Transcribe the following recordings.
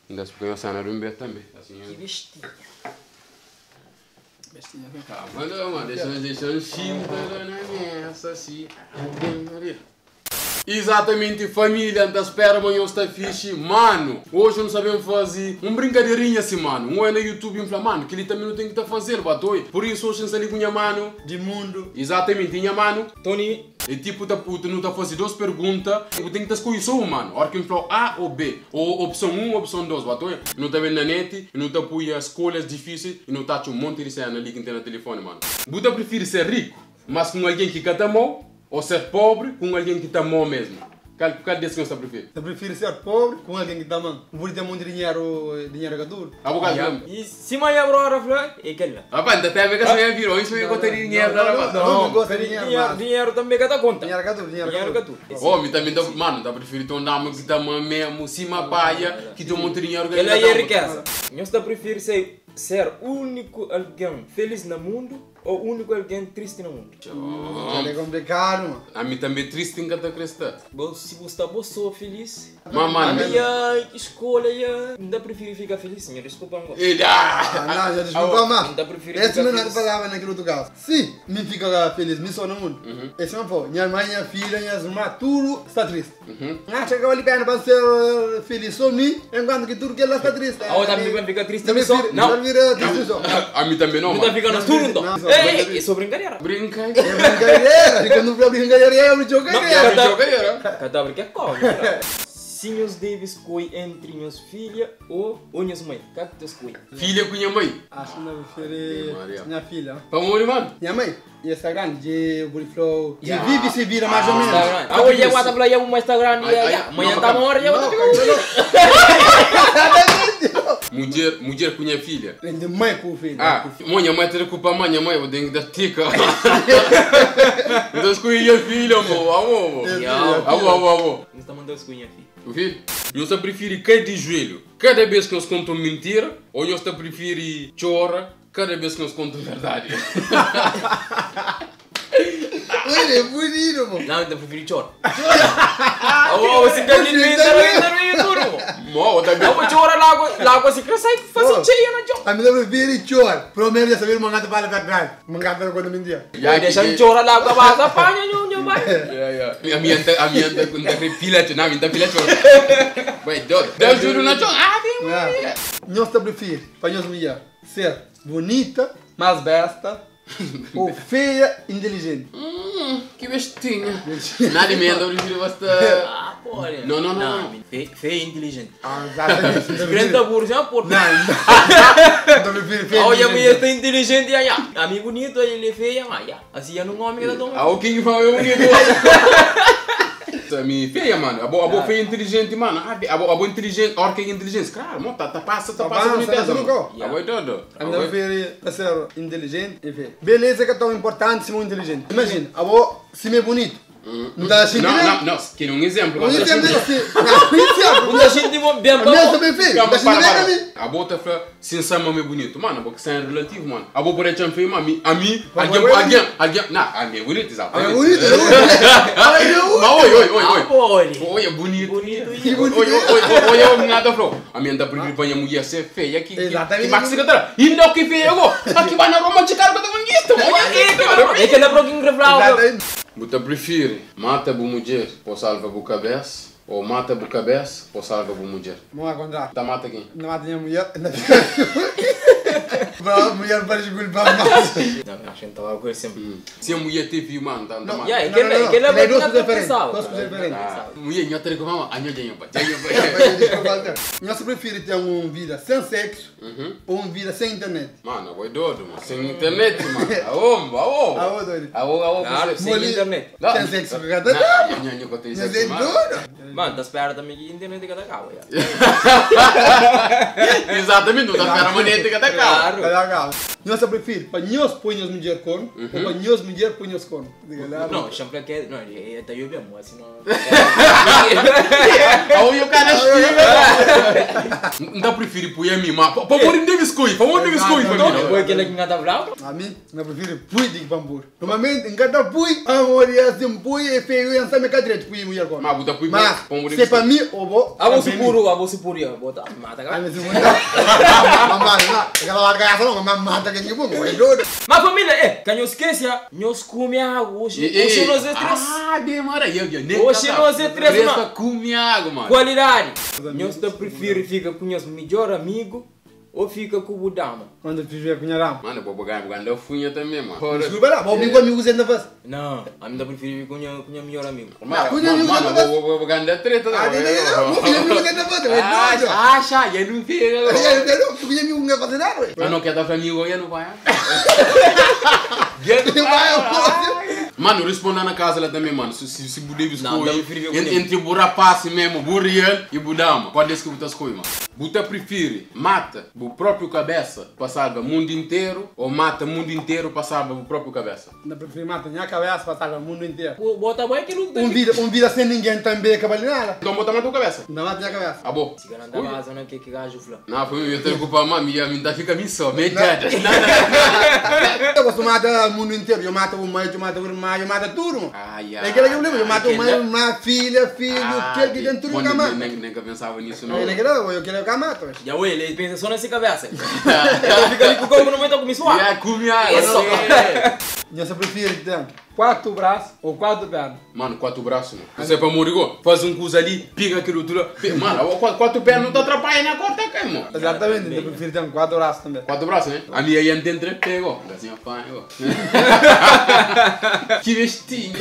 N ta splika nhos sena di un bes tanbe. Ki bestinha. Bestinha ki. Calma la, mano. Dexa-m dexa-m xinta la na mesa si. Algen ali. Exatamente família, N ta spera ma nhos sta fixi. Mano, oji nu sta ben faze un brinkadeirinha si, mano. N oia na YouTube N fla, mano, kel-li tanbe nu ten ki ta faze-l, ba doi. Pur isu oji N sta li ku nha mano. Di mundu. Exatamente, nha mano. Tony. É tipo ta puta nu ta faze 2 pergunta bu ten ki ta skodje so un mano ora ki N flau A ou B ou opson 1 ou opson 2 ba ta oia nu ta ben na net i nu ta pui skolhas difisil i nu ta atxa un monti di sena li ki N ten na telefoni mano. Bu ta prifiri ser riku mas ku un algen ki ka ta amau ou ser pobri ku un algen ki ta amau mesmu? Kal kal des ki nhos ta prifiri? Ta prifiri ser pobri ku un algen ki ta aman. N pudi ten monti dinheru, dinheru ka tudu. Abo kal ki. I sima nha brother fla, é kel la. Rapaz, N ta teme ka sonha vira, omi sonha gota di dinheru la rapaz. Não, não gosta di dinheru, mas. Dinheru tambe ka ta konta. Dinheru ka tudu, dinheru ka tudu. Oh, mi tambe N ta, mano, N ta prifiri ten un dama ki ta ama memu, sima paia, ki ten monti dinheru ki Kel ka la ta é ama. rikeza. Nhos ta prifiri ser úniku algen felis na mundu ô úniku algen tristi na mundu? Kel é konplikadu, mano. Ami tambe tristi N ka ta kre sta. Bo, si bu sta bo so filis. Ma mano. Ami ya escolha ya N ta prifiri fika filis nha desculpa-m go. Ele ah. Ah não, já desculpa ma. N ta prifiri Esse fika não é filis. palavra naquele outro caso. Se mi fica feliz, mi só no mundo. Esse não foi. Minha mãe, minha filha, minhas irmãs, tudo está triste. Acha que vale a pena para ser feliz só mim, enquanto que tudo que ela está triste. Ah, eu também vai ficar triste Também só? vira- Não. Não vira triste só. Ami tambe não, Nu ta mano. fika na tudo então. Não. Ei, é só brincadeira. Brinca. É brincadeira. Quando for brincadeira, é brincadeira. Não, Brincadeira. Ka ta brinca como? Si nhos debe escolhe entre nhos filha ou ou nhos mãe, ka ki ta escolhe? Filha ku nha mãe. Acho que não prefere Maria. minha filha. Pa muri, mano. Minha mãe, e essa grande, de Buriflow, de Yeah. vive e se vira mais ou menos. Está grande. Ah, hoje eu vou falar, eu vou estar grande, Ai, ai, ya. Amanhã não, tá mas- morre, eu vou Não, ficar. Mulher, mulher com minha filha. De mãe com o filho. Ah, minha mãe tem culpa, minha mãe, eu tenho que dar tica. Então escolhi minha filha, amor, amor. Amor, amor, amor. Não está mandando escolher minha filha. O filho? Nós só prefere cair de joelho cada vez que nós contam mentira ou nós só prefere chora cada vez que nós contam verdade? Olha, é bonito, mano. Não, então prefiro chora. Ah, você quer que me intervir tudo, mano. Mo, também. Eu vou chorar lá, lá você cresce e faz cheia na chora. A mim prefere chora. Pelo menos já saber mangata para verdade. Mangata quando mentia. Ya, Deixa que- eu chorar lá com a base, apanha, nho, nho, vai. Ya, ya. A minha anda, a minha anda, anda pila, não, a minha anda pila chora. Vai, doido. Deus juro na chora. Ah, tem. Ah. Nós te prefere, para nós mulher, ser bonita, mas besta, ou feia, inteligente. Que bestinha. Nada me anda prefiro bastante. Ah, porra. Não, não, não, não. Feia feia e inteligente. Ah, exatamente. Grande burro, já, porra. Não, não. Então prefiro feia. Olha, a mulher inteligente. está inteligente, ya, ya. A mim bonito, ele é feia, mas ya. Assim, ya não homem que tá tomando. Ah, o King fala, eu bonito. A minha feia, mano. A boa, a boa feia inteligente, mano. Ah, A boa, a boa inteligente, a hora que é inteligente. Claro, mano, tá, tá passa, tá Tá passa passa, boniteza, tá mano. tudo A boa é doido. A minha prefere ser inteligente e feia. Beleza que é tão importante ser inteligente. Imagina, a boa, se é bonito, não tá assim Não, direito. não, não, quero um exemplo. Um exemplo assim. Não, um exemplo. Muita gente bom, bem A minha bom. também feia. Calma, Tá para, assim para. direito A bota fala, sem sama é bonito. Mano, porque sem é relativo, mano. A boa por feio, mano. A mim, alguém, mas- alguém, alguém. Não, a mim é bonito, a mim. exatamente. É bonito, é bonito. Ai, eu- Mas oi, oi, oi, Ah, oi. pô, Oi, é bonito. Bonito, Oi, oi, oi, oi, oi, nada, falou. A minha anda prefere para a mulher ser feia que Exatamente. Que Max Secretário. E não que feia, eu. Aqui vai na Roma de cara para bonito. É que ele é pro que reflau. Exatamente. Você prefere mata a mulher ou salva a cabeça ou mata a cabeça ou salva a mulher? Vamos lá contar. Tá mata quem? Não mata minha mulher. Não fica. Pra mulher para desculpar mais. Não, acho que não tava sempre. Se a mulher teve mano, tá tá mata. Yeah, Não, que ele não, não. que ele Ele é é duas bonito, diferentes. pensava. Duas coisas diferentes. Ah, Mulher, nho tem como a nho nho pa. Desculpa, Nós prefere ter uma vida sem sexo ou uma vida sem internet. Mano, eu vou doido, mano. Sem internet, mano. Aô, aô. Aô, doido. Aô, aô. Claro, você- sem internet. Não. Sem sexo, cada Não, nho nho tem Mas é sexo, mano. doido. Mano, tá esperando também que a internet cada cabo, ya. Exatamente, não tá esperando a manete que tá cá. Claro. Tá legal. Nhos ta prifiri pa nhos poi nhos mudjer kornu ou pa nhos mudjer poi nhos kornu? Diga lá. Não, chama que é, não, é tá eu mesmo, assim não. Ao eu cara N ta prifiri pui ami, ma pa pode n debe scoji, pa pode debe scoji família. Foi aquele que ngata bravo? Ami, N ta prifiri pui di ki pa N buri. Normalmenti N ka ta pui pamodi asin pui é feio e N sabe ma é ka dretu pui mudjer kornu. Ma bu ta pui Ma pa N se é pa mi ou bo, Abo ka si ben mi. puru, abo si puru ya, bota mata ka. Ami si pui Ma mata na, ka ta mata kabesa no, ma mata ken ki pui, bo é dodu. Ma família, eh, ka nhos skese ah, nhos kume agu oxi, oxi nos é 3. Ah, demora, eu, eu nem Oxi nos é 3, 3 ma. pa kume agu, mano. Kualidadi. Nhos ta prifiri fika ku nhos midjor amigu ou fika ku bu dama? Mano, ta prifiri fika ku nha dama. Mano, bo bo ganha, bo ganha da funha também, mano. Desculpa lá, bo mi ku amigu senta faz. Não, ami ta prifiri fika ku nha ku nha midjor amigu. Mano, Ku nha amigu mano, senta faz. bo bo bo ganha da treta, Ah, não, não, não, bo ku nha amigu senta faz, é doido. Acha, ya não pega. Ya, ya, não, ku nha amigu não vai fazer nada, ué. Mas não quer dar pra amigo, ya não vai. Não vai, pô. Mano, responda na casa lá também, mano. Se, se, se bu deve Não, escolher dá prefiro ver com entre o rapaz mesmo, o real e o dama. Qual desse que você escolhe, mano? Você prefere mata o próprio cabeça para salvar o mundo inteiro ou mata o mundo inteiro para salvar o próprio cabeça? Não prefiro matar minha cabeça para salvar o mundo inteiro. Bota bem aquilo que Um vida sem ninguém também acaba de nada. Então bota mais tua cabeça. Não mata minha cabeça. Ah, bom. Se garanta vaza, não que que gajo fla. Não, foi eu tenho culpa, mano. Minha minha fica mim só, me dada. Eu gosto de matar o mundo inteiro. Eu mato o mãe, eu mato o irmão, eu mato tudo, mano. Ai, É aquele problema, eu mato mãe, irmã, filha, filho, aquele que tem tudo Bom, que eu mato. Nem, nem que pensava nisso, não. Eu não quero, eu quero que eu mato. Já ué, ele pensa só nessa cabeça. Então fica ali com o corpo no meio tá com suar. Yeah, come água. Isso. Eu só prefiro ter quatro braços ou quatro pernas. Mano, quatro braços, mano. Você é pra morrer, faz um curso ali, pica aquilo tudo. Mano, quatro pernas não te atrapalha na corta, cara, irmão. Exatamente, eu prefiro ter quatro braços também. Quatro braços, né? A minha ia entender, pegou. Assim, apanha, ó. Que vestinho.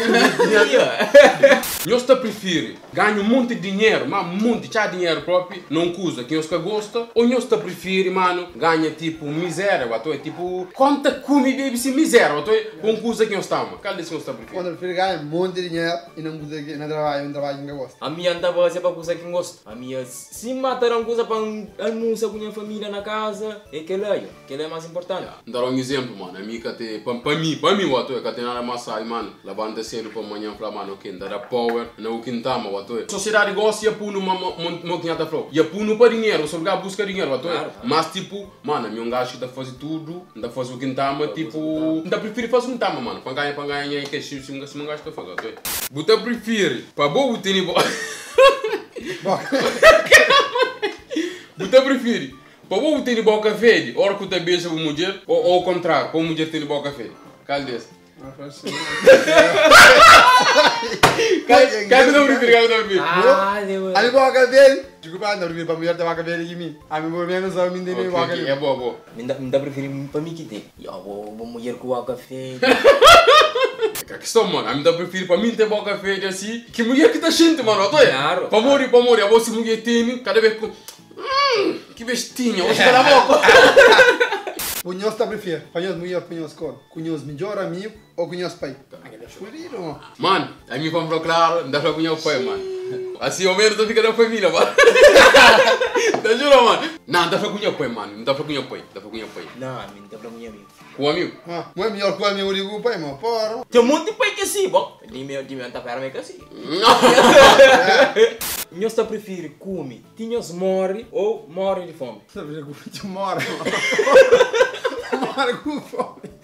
Nós te prefere ganha um monte de dinheiro, mas um monte, já dinheiro próprio, não usa quem os que gosta, ou nós te prefere, mano, ganha tipo miséria, bato, é tipo, conta come e bebe sem miséria, bato, com cusa quem os tá, mano. Cadê esse que os te prefere? Quando eu prefiro ganhar um monte de dinheiro e não conseguir, não trabalho, não trabalho que eu gosto. A minha anda fazer para coisa que gosto. A minha se mataram coisa para almoçar com minha família na casa, é aquele aí, aquele é mais importante. Dar um exemplo, mano, a minha que te, para mim, bato, é que tem nada mais sai, mano, levanta cedo para manhã, fala, mano, ok, dá power, não o quintama, bato. Sociedade gosta e apuno, mo quem tá falando, e apuno para dinheiro, só lugar busca dinheiro, bato. Claro. Mas tipo, mano, a minha um gajo que tá fazendo tudo, não tá fazendo o quintama, tipo, não prefere fazer um tama, mano, para ganhar, que se um gajo tá fazendo, bato. Buta prefere, para boa tem bo. Bom, Buta prefere, para boa tem boca verde, hora que tu beija o mulher, ou ao contrário, para mulher tem boca verde. Cal desse. Cal que não prefere, cal que não prefere. Ah, Deus. A minha boca dele, desculpa, não prefiro para mulher ter boca verde que mim. A minha menos a mim tem Ok, boca ok, verde. É boa, boa. Me dá preferir para mim que tem. Eu vou mulher com o café. A questão, mano, a mim prefiro para mim ter boca verde assim, que mulher que tá gente, mano, tô aí. Claro. Para morrer, para morrer, a você mulher tem, cada vez com. Que bestinha, hoje cala a boca. O nós tá prefere, para nós mulher, para nós cor. Com nós melhor amigo ou com nós pai. Aquele é escolhido, mano. Mano, a mim vamos claro, dá pra com meu pai, mano. Assim, ao menos eu fico na família, mano. Tá juro, mano? Não, dá pra com meu pai, mano. Não dá pra com meu pai, dá pra com meu pai. Não, a mim não dá pra minha amigo. Com o amigo? Ah, não é melhor que o amigo digo o pai, mano. Porra. Tem um monte de pai que assim, bom. De meu tá para que assim. Nós tá prefere come, tinhas morre ou morre de fome. Sabe, eu te moro, mano. Moro com fome.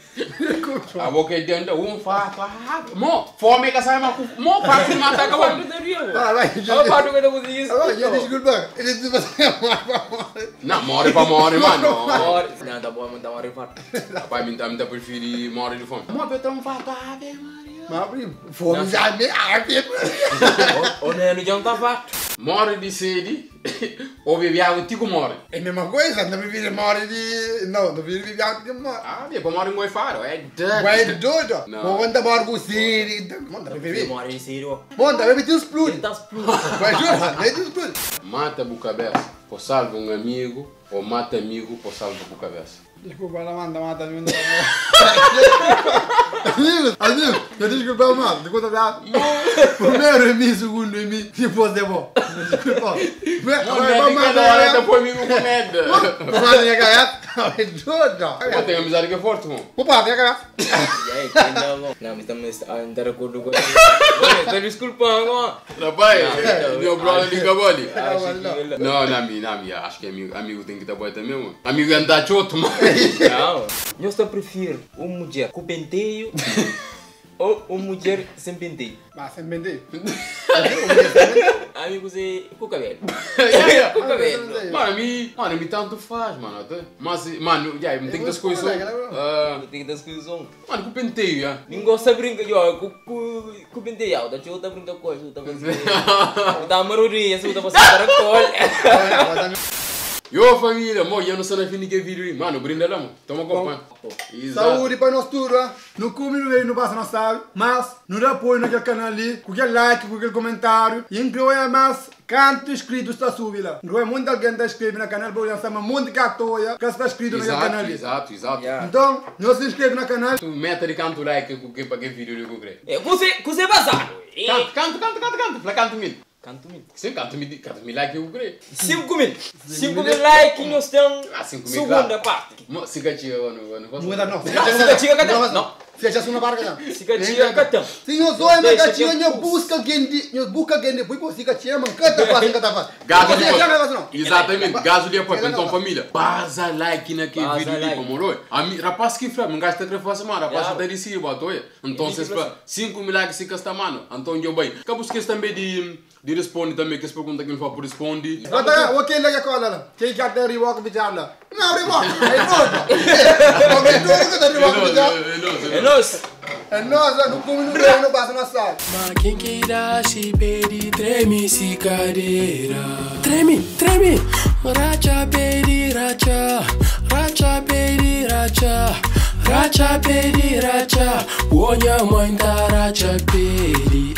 Com fome. A boca é dentro, um fato, ah, mo, fome que sai, mas mo, fato, mata, acabou. Vai, vai. Ah, fato que eu não consegui isso. Agora, desculpa. Ele disse você morre pra morrer. Não, morre pra morre, mano. Morre. Não, tá bom, mandar morre fato. Pai, me dá prefere morre de fome. Mo, eu tenho um fato, ave Maria. Mas, fome já me arde. Ou não, já não tá fato. Morre de sede ou bebe água, tico morre. É a mesma coisa, não prefiro morre de. Não, não prefiro beber água de morre. Ah, depois morre em goifaro, é doido. Vai doido. Não. Vou andar morre com sede. Manda, prefiro. Morre de sede. Manda, vai te explode. Ele tá explode. Vai jurar, vai te explode. Mata a cabeça, por salva um amigo, ou mata amigo, por salva a cabeça. Desculpa, ela manda mata mim. Amigos, amigos, eu desculpa mal, de conta da. Primeiro é mim, segundo é mim, depois é bom. Desculpa. Não, é cada hora tá põe amigo com merda. Mas minha cabeça, é doido. Pô, tem amizade que é forte, mano. Opa, minha cabeça. E aí, quem dá bom? Não, mas também não tá de acordo com isso. Desculpa, mano. Rapaz, meu brother liga ali. Acho que ele- Não, não, amigo, não, amigo, acho que amigo, amigo tem que estar bom também, mano. Amigo anda choto, mano. Não. Eu só prefiro uma mulher com penteio ou uma mulher sem penteio. Mas sem vender. Amigos é com cabelo. Yeah. Com cabelo. Mano, a mim, mano, a mim tanto faz, mano. Até. Mas, mano, já, me tem que das coisas. Ah, Tem que dar coisas. mano, com penteio, já. Ninguém gosta de brincar, yo, com penteio, tá eu tá brincar com coisa, tá fazendo. Tá marurinha, você tá fazendo caracol. Yo, família, mo, eu não sei na fim de que vídeo aí. Mano, brinda lá, mano. Toma copa. Exato. Saúde para nós tudo, ah. No come, no veio, no passa, não sabe. Mas, nos dá apoio naquele canal ali, com aquele like, com aquele comentário. E inclui mais canto inscrito está subindo lá. Inclui muito alguém está inscrito no canal, para lançar um monte de catoia que está inscrito naquele canal Exato, ali. exato, exato. Yeah. Então, não se inscreve no canal. Tu meta de canto like com que para que vídeo eu creio. É, você vazado. Canto, canto, canto, canto, canto. Fala canto mil. Canto mil. Sim, canto mil like eu creio. 5 mil. 5 mil like nós temos Ah, 5 mil, segunda claro. parte. Mo, siga chica, mano, mano. Muda não. Siga chica, cadê? Não. Se a segunda barca não. Siga chica, cadê? Senhor Zoe, mas Deixa gatinho, que nho busca quem de, nho busca quem de, pui siga tinha, man, canta fácil, canta fácil. Gaso de Você já não não. Exatamente, gaso de apoio. Ela Então, não. família, baza like naquele Baza vídeo ali, like. pô, moro. Rapaz que fala, não gasta que faça, mano. Rapaz Claro. tá de si, boto, olha. Então, É vocês isso. fala, 5 mil likes se casta, mano. Então, eu bem. Acabo esquece também de responder também, que as perguntas que não for por responde. Bata, o que ele quer cola lá? Quem quer ter rewalk bichar lá? Não, rewalk, é doido. É doido que tá rewalk bichar. É nós. É nós, não come, não bebe, não passa, não sabe. Ma quem queira se pedi treme se cadeira. Treme, treme. Racha pedi racha, racha pedi racha, racha pedi racha. Wonha mãe da racha pedi.